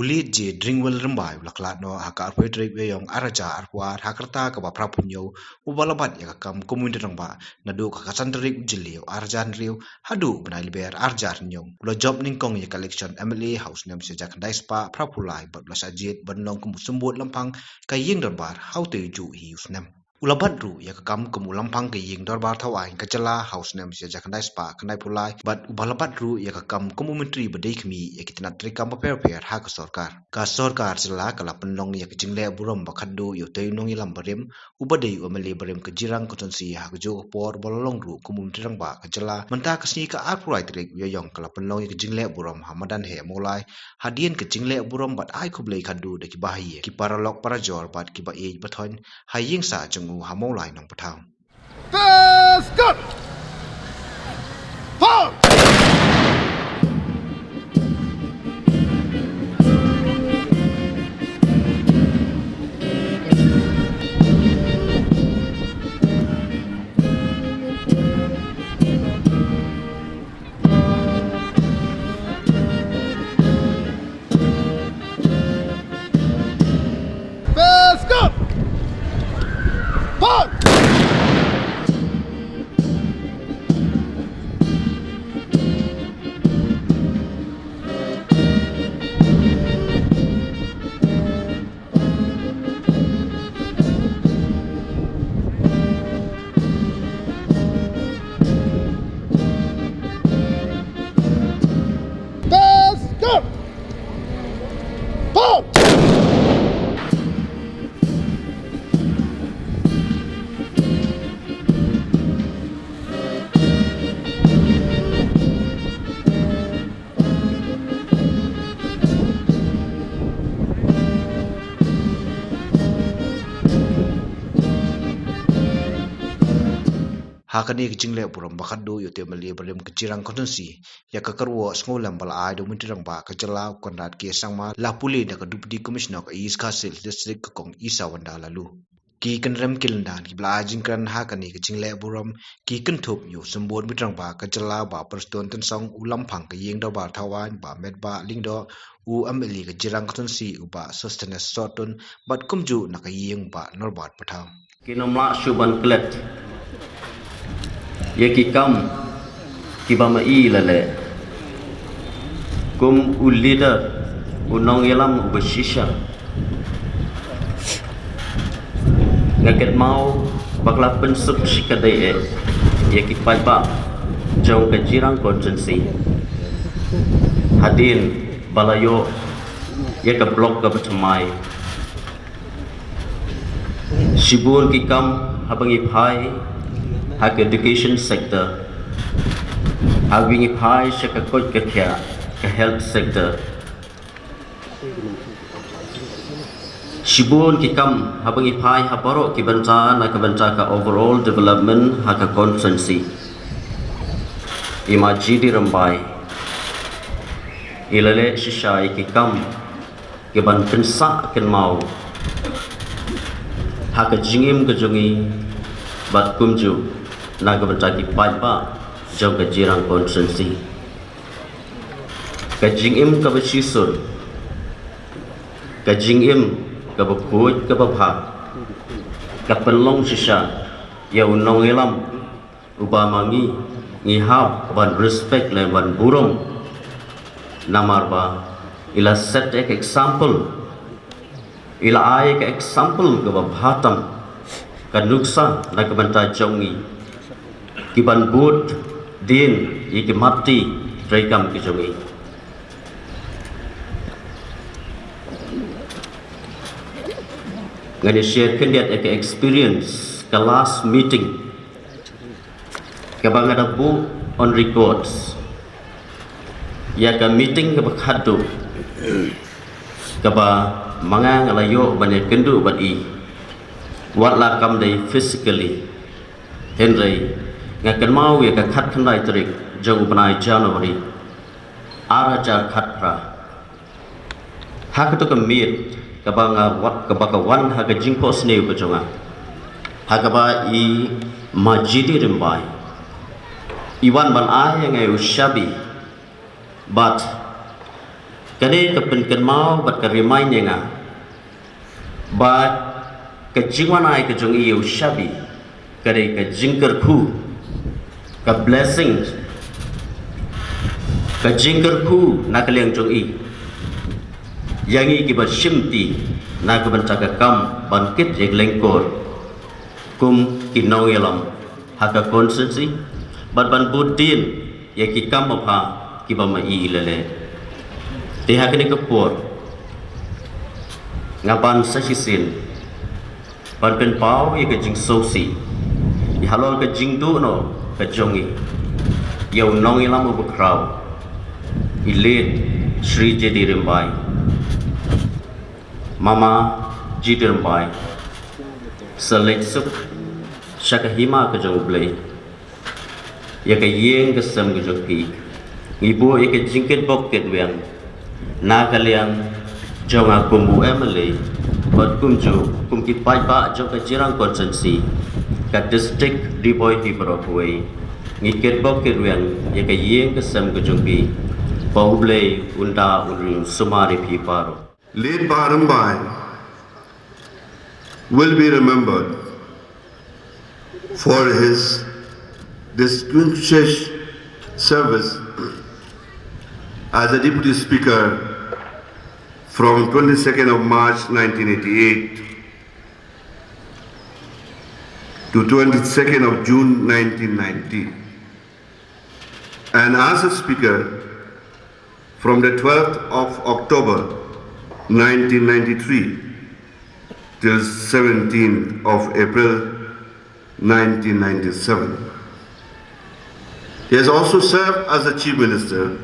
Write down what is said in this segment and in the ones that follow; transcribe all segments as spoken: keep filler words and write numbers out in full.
U Lt. J. Dringwell Rymbai u la khlad noh ha ka arphew tarik Ïaïong arhajar arphew ar ha ka rta kaba phraphew hynñiew, uba la bat ïa ka kam kum u Myntri Rangbah naduh ka khatsan tarik u Jylliew arhajar hynriew haduh u bnai Lber arhajar hynñiew. U la jop nyngkong ïa ka election M L A ha u snem shihajar khyndai spah phraphew lai bad u la shah jied ban long kum u symbud lamphang ka ïing dorbar ha utei u juh hi u snem. U la bat ruh ïa ka kam kum u lamphang ka ïing dorbar thaw aiñ ka jylla ha u snem shihajar khyndai spah khyndaiphew lai bad uba la bat ruh ïa ka kam kum u myntri ba dei khmih ïa ki tnat treikam bapher bapher ha ka sorkar. Ka sorkar jylla ka la pynlong ïa ka jingleh burom ba khatduh ïa utei u nongïalam barim uba dei u M L A barim ka Jirang Constituency ha kajuh ka por ba la long ruh kum u Myntri Rangbah ka jylla. Mynta ka sngi ka arphew lai tarik Ïaïong ka la pynlong ïa ka jingleh burom ha madan heh Mawlai hadien ka jingleh burom bad ai khublei khatduh da ki bahaïing, ki paralok parajor bad kiba ïeit ba thoiñ ha ïingsah jong u ha Mawlai Nongpathaw. Fast gun! Forward! Fast gun! Forward! Fast gun! Forward! Ha kane ka jingleh burom ba khatduh ïa utei u M L A barim ka Jirang Constituency, ïa ka kyrwoh sngewlem ba la ai da u Myntri Rangbah ka jylla u Conrad K Sangma, la pule da ka Deputy Commissioner ka East Khasi Hills District ka Kong Isawanda Laloo. Ki kynrem ki lyndan kiba la ai jingkren ha kane ka jingleh burom ki kynthup ïa u symbud Myntri Rangbah ka jylla Bah Prestone Tynsong, u lamphang ka ïing dorbar thaw aiñ Bah Metbah Lyngdoh, u M L A ka Jirang Constituency u Bah Sosthenes Sohtun bad kumjuh na ka ïing Bah Norbert Pathaw. Kin ym lah shuh ban klet ïa ki kam kiba ma i la leh. Kum u leader, u nongïalam uba shisha, nga kynmaw ba ka la pynsuk shikatdei eh ïa ki paidbah jong ka Jirang Constituency hadien ba la ïoh ïa ka block kaba thymmai. Shibun ki kam haba ngi phai ha ka education sector, haba ngi phai sha ka koit ka khiah, ka health sector. Shibun ki kam haba ngi phai ha baroh ki bynta na ka bynta ka overall development ha ka constituency. I Ma G D Rymbai i la leh shisha ïa ki kam ki ban pynsah kynmaw ha ka jingim ka jong i bad kumjuh na ka bynta ki paidbah jong ka Jirang constituency. Ka jingim kaba shisha, ka jingim kaba khuid kaba bha ka pynlong shisha ïa u nongïalam uba ma ngi ngi hap ban respect lane ban burom. Namar ba i la set ek example, i la ai ka example kaba bha tam, ka nuksa na ka bynta jong ngi ki ban bud dien ïa ki mat treikam ki jong ngi. Ngan ïa share khyndiat ek experience, ka last meeting kaba nga da buh on records ïa ka meeting kaba khadduh kaba ma nga nga la ïoh ban ïakynduh bad i, wat la kam dei physically, hynrei nga kynmaw ïa ka khatkhyndai tarik jong u bnai January ar hajar khatphra. Ha kato ka miet kaba nga wa-, kaba ka wan ha ka jingphohsniew ka jong nga, ha kaba i Ma G D Rymbai i wan ban ai ïa nga u shabi bad Kane ka pynkynmaw bad ka remind ïa nga ba ka jingwan ai ka jong i ïa u shabi ka dei ka jingkyrkhu, ka blessing, ka jingkyrkhu na ka liang jong i ïa ngi kiba shimti na ka bynta ka kam ban kit ïa ka lyngkor kum ki nongïalam ha ka constituency bad ban bud dien ïa ki kam ba bha kiba ma i i la leh. Te ha kane ka por nga ban sa shisien ban pynpaw ïa ka jingsngewsih ïa halor ka jingduh noh ka jong i ïa u nongïalam uba khraw, i late Shri J D Rymbai. Mama J D Rymbai, sa leit suk sha ka hima ka jong U Blei. Ïa ka ïing ka sem ka jong phi ngi buh ïa ka jingkitbok kitweng na ka liang jong nga kum u M L A bad kumjuh kum ki paidbah jong ka Jirang constituency, ka district Ri Bhoi Ri Parot kawei. Ngi kitbok kitweng ïa ka ïing ka sem ka jong phi, ba U Blei un da un ri un sumar ïa phi baroh. Late Bah Rymbai will be remembered for his distinguished service as a Deputy Speaker from twenty-second of March nineteen eighty-eight to twenty-second of June nineteen ninety, and as a Speaker from the twelfth of October nineteen ninety-three till seventeenth of April nineteen ninety-seven. He has also served as the Chief Minister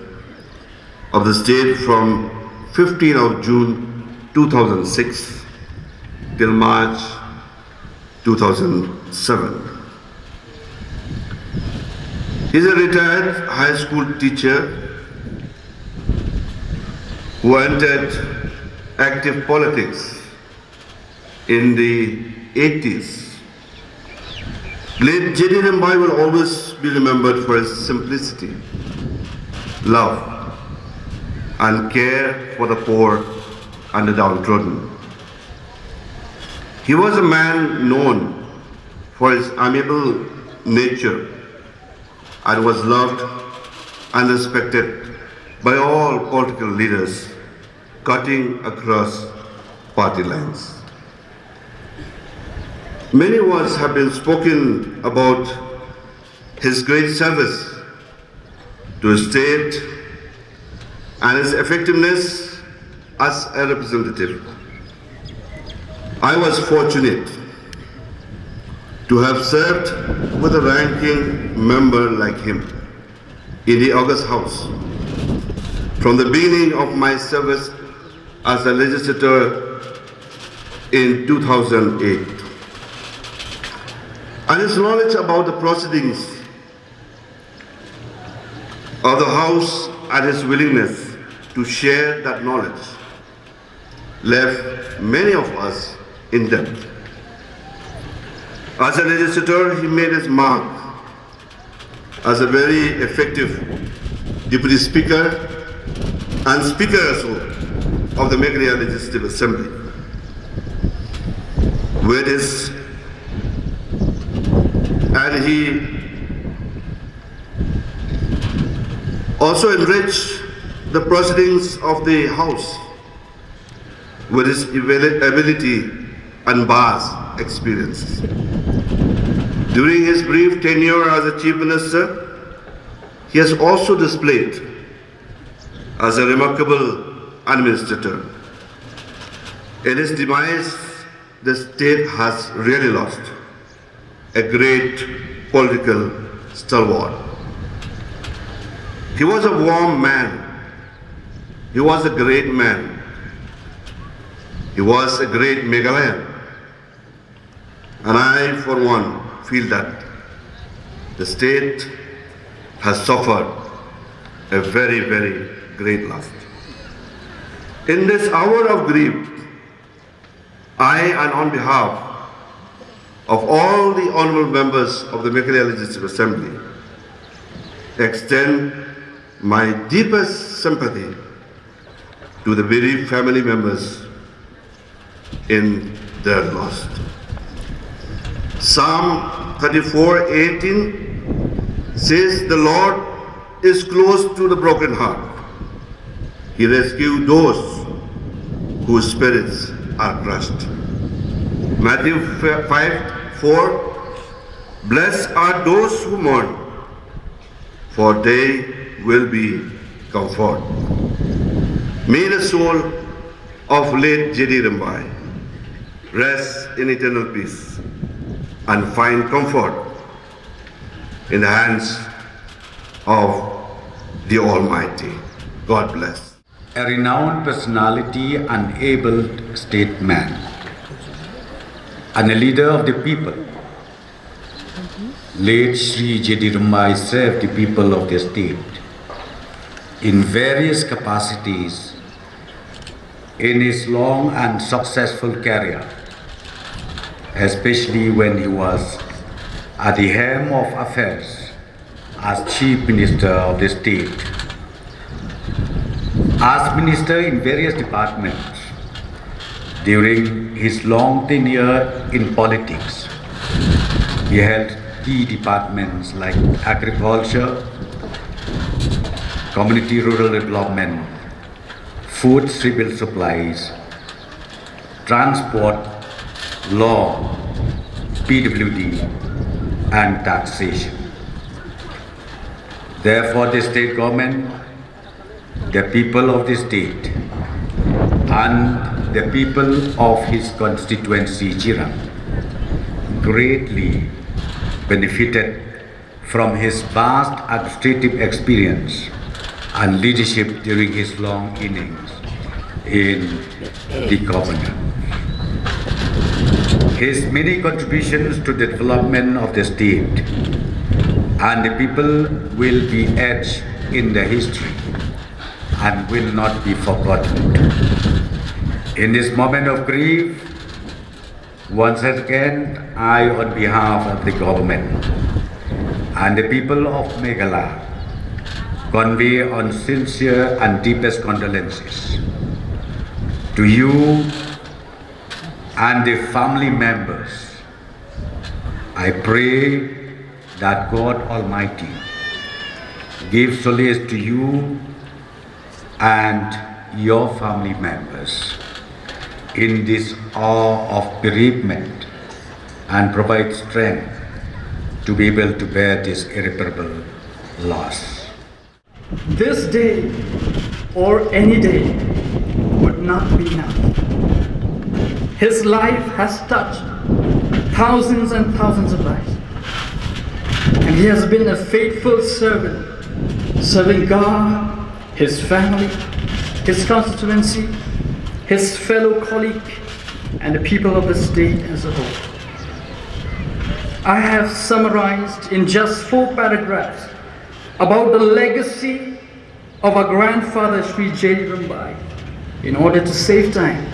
of the state from fifteenth of June two thousand six till March two thousand seven. He's a retired high school teacher who entered active politics in the eighties. Late J D Rymbai will always be remembered for his simplicity, love, and care for the poor and the downtrodden. He was a man known for his amiable nature and was loved and respected by all political leaders, cutting across party lines. Many words have been spoken about his great service to the state and his effectiveness as a representative. I was fortunate to have served with a ranking member like him in the August House from the beginning of my service as a legislator in two thousand eight. And his knowledge about the proceedings of the House and his willingness to share that knowledge left many of us in debt. As a legislator, he made his mark as a very effective Deputy Speaker and Speaker also of the Meghalaya Legislative Assembly. With his, and he also enriched the proceedings of the House with his abili- ability and vast experience. During his brief tenure as a Chief Minister, he has also displayed as a remarkable administrator. In his demise, the state has really lost a great political stalwart. He was a warm man. He was a great man. He was a great Meghalayan. And I, for one, feel that the state has suffered a very, very great loss. In this hour of grief, I, and on behalf of all the honorable members of the Meghalaya Legislative Assembly, extend my deepest sympathy to the bereaved family members in their loss. Psalm thirty-four eighteen says, "The Lord is close to the broken heart. He rescues those whose spirits are crushed." Matthew five four, "Blessed are those who mourn, for they will be comforted." May the soul of late J D Rimbai rest in eternal peace and find comfort in the hands of the Almighty. God bless. A renowned personality and able statesman, and a leader of the people, late Shri J D Rimbai served the people of the state in various capacities in his long and successful career, especially when he was at the helm of affairs as Chief Minister of the state. As minister in various departments, during his long tenure in politics, he held key departments like agriculture, community rural development, food civil supplies, transport, law, P W D, and taxation. Therefore, the state government, the people of the state, and the people of his constituency, Jirang, greatly benefited from his vast administrative experience and leadership during his long innings in the government. His many contributions to the development of the state and the people will be etched in the history and will not be forgotten. In this moment of grief, once again, I, on behalf of the government and the people of Meghalaya, convey our sincere and deepest condolences to you and the family members. I pray that God Almighty give solace to you and your family members in this hour of bereavement and provide strength to be able to bear this irreparable loss. This day or any day would not be enough. His life has touched thousands and thousands of lives. And he has been a faithful servant, serving God, his family, his constituency, his fellow colleague, and the people of the state as a whole. I have summarized in just four paragraphs about the legacy of our grandfather Sri J D Rimbai in order to save time,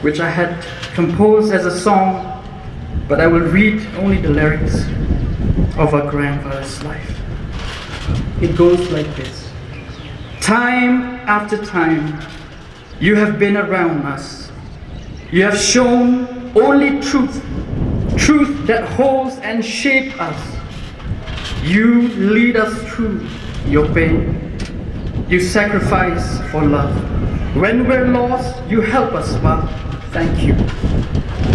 which I had composed as a song, but I will read only the lyrics of our grandfather's life. It goes like this. Time after time, you have been around us. You have shown only truth, truth that holds and shapes us. You lead us through your pain. You sacrifice for love. When we're lost, you help us, Pa. Thank you.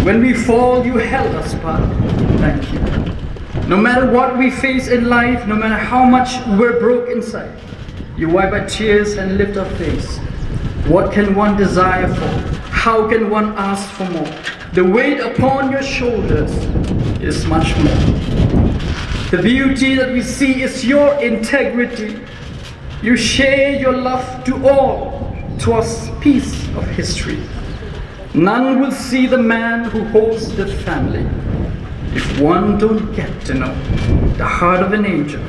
When we fall, you held us, Pa. Thank you. No matter what we face in life, no matter how much we're broke inside, you wipe our tears and lift our face. What can one desire for? How can one ask for more? The weight upon your shoulders is much more. The beauty that we see is your integrity. You share your love to all, to a piece of history. None will see the man who holds the family if one don't get to know the heart of an angel.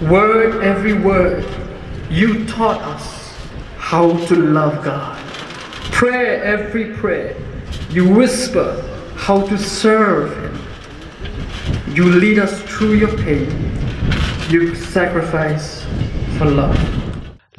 Word, every word, you taught us how to love God. Prayer, every prayer, you whisper how to serve Him. You lead us through your pain. You sacrifice for love.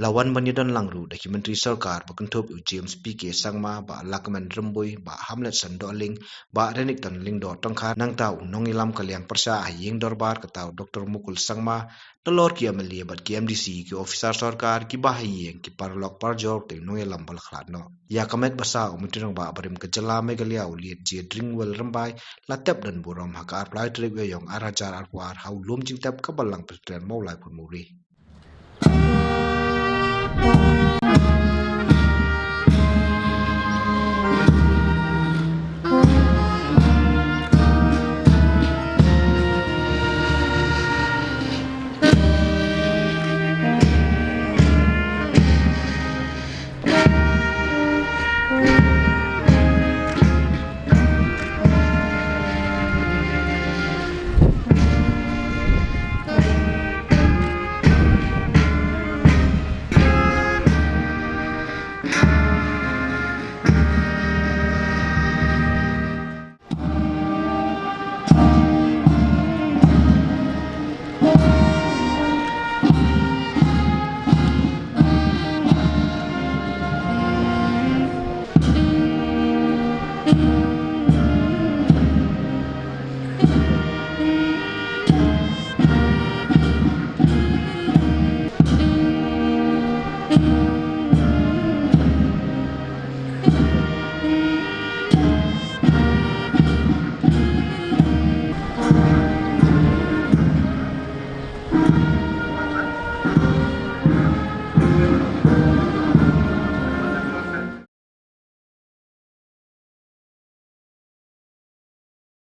La wan ban ïadon lang ruh da ki Myntri Sorkar ba kynthup u James P K Sangma, Bah Lahkmen Rymbui, Bah Hamlet Shandohling, Bah Renikton Lyngdoh Tongkhar, nangta u nongïalam ka liang pyrshah ha ïing dorbar kata u Doctor Mukul Sangma, nalor ki M L A bad ki M D C, ki officer sorkar, ki bahaïing, ki paralok parajor, te u nongïalam ba la khlad noh. Ïa ka met ba sah, u Myntri Rangbah barim ka jylla Meghalaya, u Lt J Dringwell Rymbai, la tep don burom ha ka arphew lai tarik u Ïaïong ar hajar arphew ar ha u lum jingtep ka Balang Presbyterian Mawlai Phuntmawri.